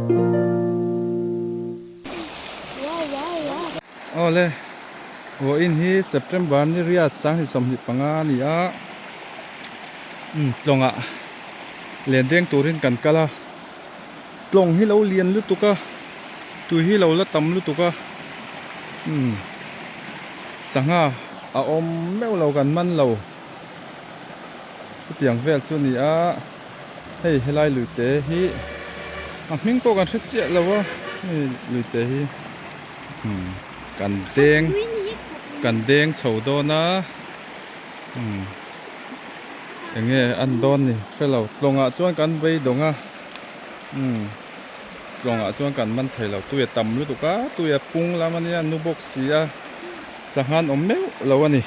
Awle, vawiin hi September ni riat sanghnih 25 a ni a, tlawngah len deng turin kan kal a, tlawng hi lo lian lutuk a, tui hi lo la tam lutuk a, sangha a awm meuh lo kan man lo, chutiang vel chu a ni a. Hei helai luite hi a hming pawh kan hre chiah lo a hei luite hi umm kan deng kan deng chho dawn a umm eng nge an dawn ni hre lo tlawngah chuan kan beidawng a umm tlawngah chuan kan man thei lo tui a tam lutuk a tui a pung lam a nia nu bawk si a sangha an awm meuh lo a ni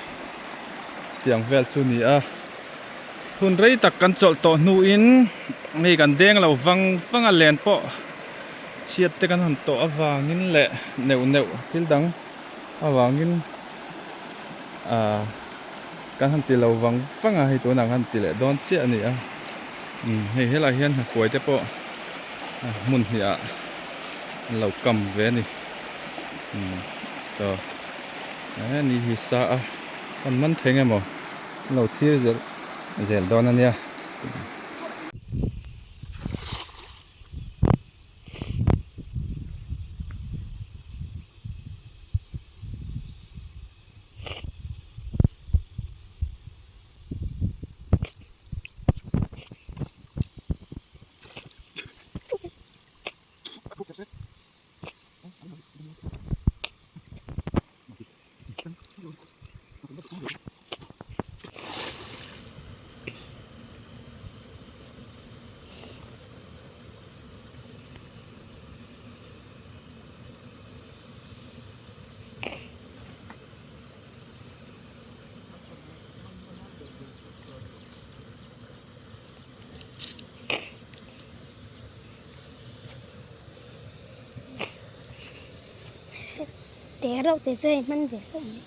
chutiang vel chu a ni a. Hun rei tak kan chawlh tawh hnuin hei kan deng lo vang vang a len pawh chhiat te kan han tawh avangin leh neuh neuh thil dang avangin ah kan han ti lo vang vang a hei tunah kan han ti leh dawn chiah a ni a umm hei helaiah hian hnakuai te pawh hmun hnih ah an lo kam ve a ni umm chaw ni hi sa a kan man thei nge maw. An lo thlir zel zel dawn a nia. Te reuh te chu hei hman ve hlauh mai.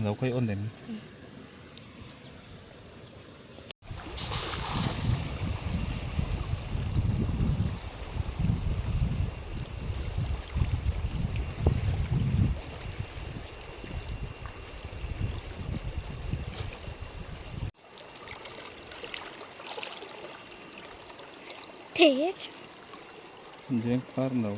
Lo khawi awn em? Thir. Deng phar no.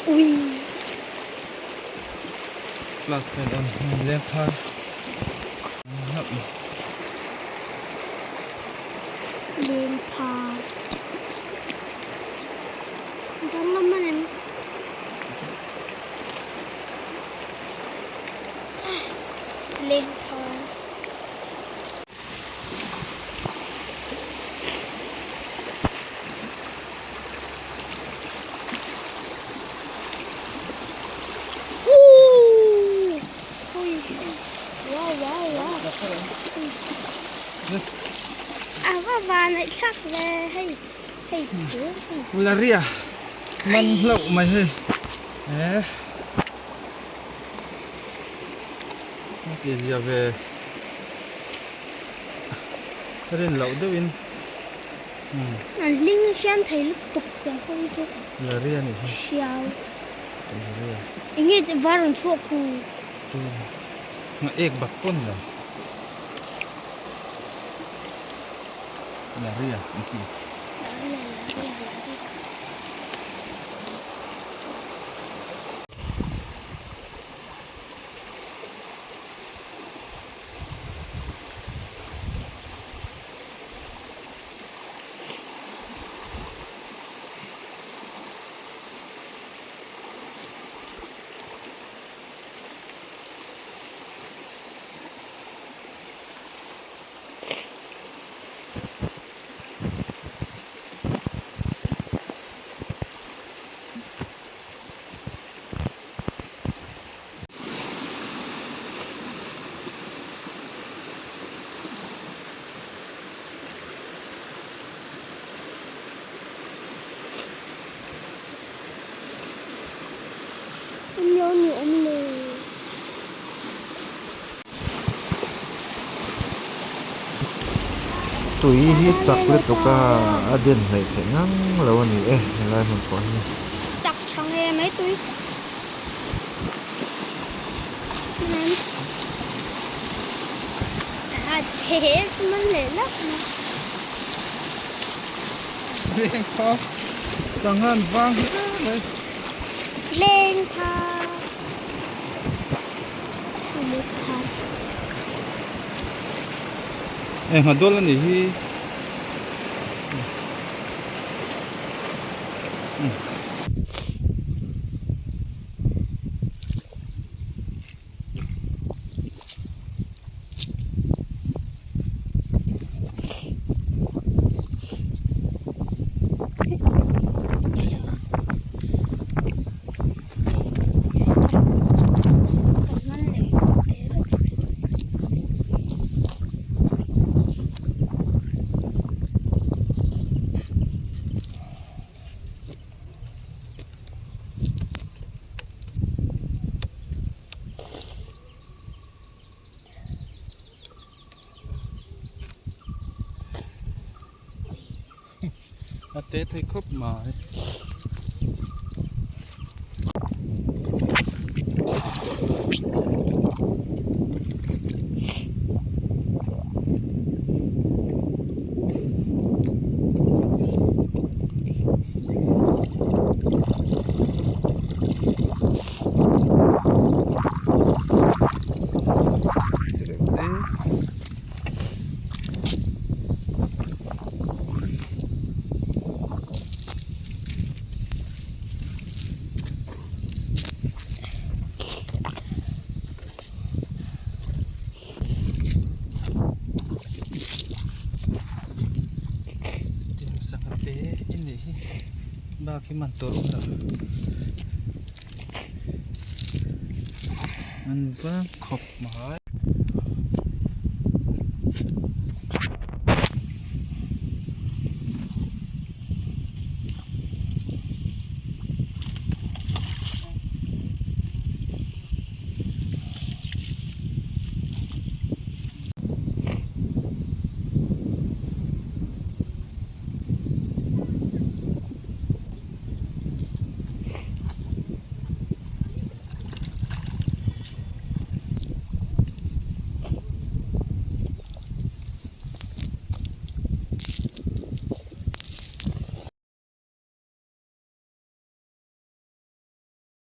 Ui. Class khan on leng phar. Leng phar. Danglam a nem. Leng phar. A va van aih thlak ve hei hei Laria man hlauh mai hei eh a ti zia ve rin loh deuhin an hling hriam thei lutuk tiang pawh hi chu Laria ni hi hriau Laria enge var rawn chhuak khu Nga ek bak pawn lo. Laria an ti. Laria laria laria. Tui hi chak lutuk a a den hleih theih ngang lo a ni e helai hmun pawh hi. Chak tha nge mai tui. Lengpha sangha an vang hle mai. Lengpha. Eng ha dawl a nih hi. A te thei khawp mai. Sangha te i nih hi bak hi man tur awm lo an va khawp mai.